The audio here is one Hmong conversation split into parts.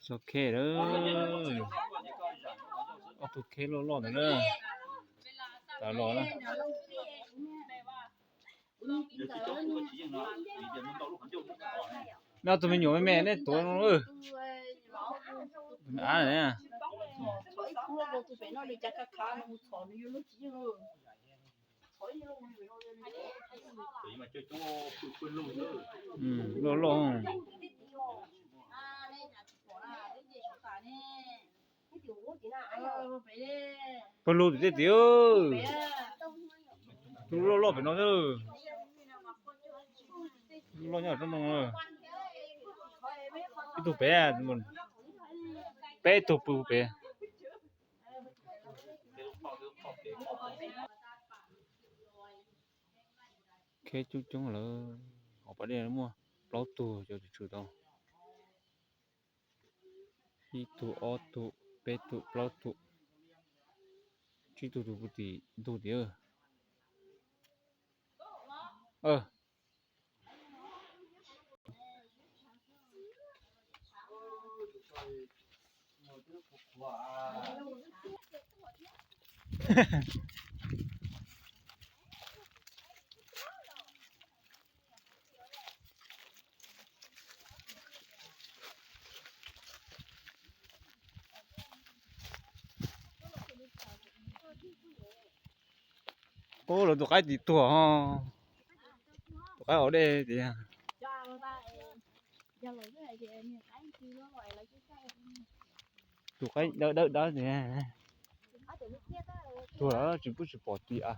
Txog khej lawm, ob tug khej loj loj ntawd na, tas los na. Nej ob tug me nyuam me me nej tuav no. Av, loj loj. Pawg lug tim tej tim, tus loj loj pem no, loj nyob roob no, ib tug pem, peb tug pw pem. Khej coob coob lawm, hauv pas dej muaj plaub tug cov tswm tau. Ib tug, ob tug, peb tug, plaub tug, tsib tug, tus pw tim ntug tim. Ub, lawv tus qaib tim tuag ho, tus qaib hauv dej tias, tus qaib dawb dawb dawb tias, tuag lawm tsis pub tsis pom tias,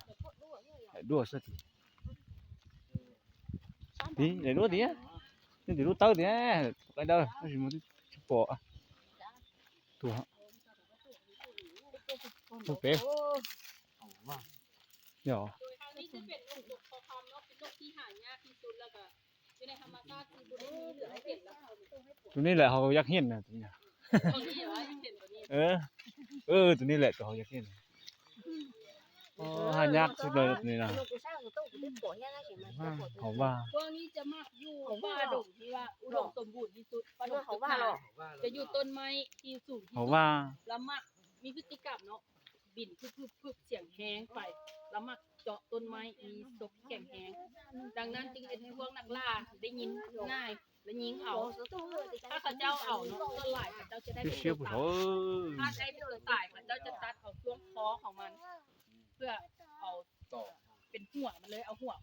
daim duab xwb tias, daim duab tias, nej tim lub tawb tias, tus qaib dawb tab sis mas tsis pom. Tuag, tuag pem. Yog. Tus nej lawm haus yaj hiaj na. Tus nej lawm tus haus yaj hiaj na. Haj nyab xwb tus nej na. Haus vaj. จะอยู่ต้นไม้ที่สูงที่สุด เฮาว่า แล้วหมากมีพฤติกรรมเนาะ บินพึบๆๆ เสียงแฮงไป แล้วหมากเจาะต้นไม้มีซกแข็งแฮง ดังนั้นจึงเป็นพวกนักล่าได้ยินง่ายและยิงเอา ถ้าเขาเจ้าเอาเนาะ ส่วนหลายเขาเจ้าจะได้เป็นตัวตาย ถ้าได้เป็นตัวตายเขาเจ้าจะตัดเอาช่วงคอของมัน เพื่อเอาเป็นหัวมันเลย เอาหัว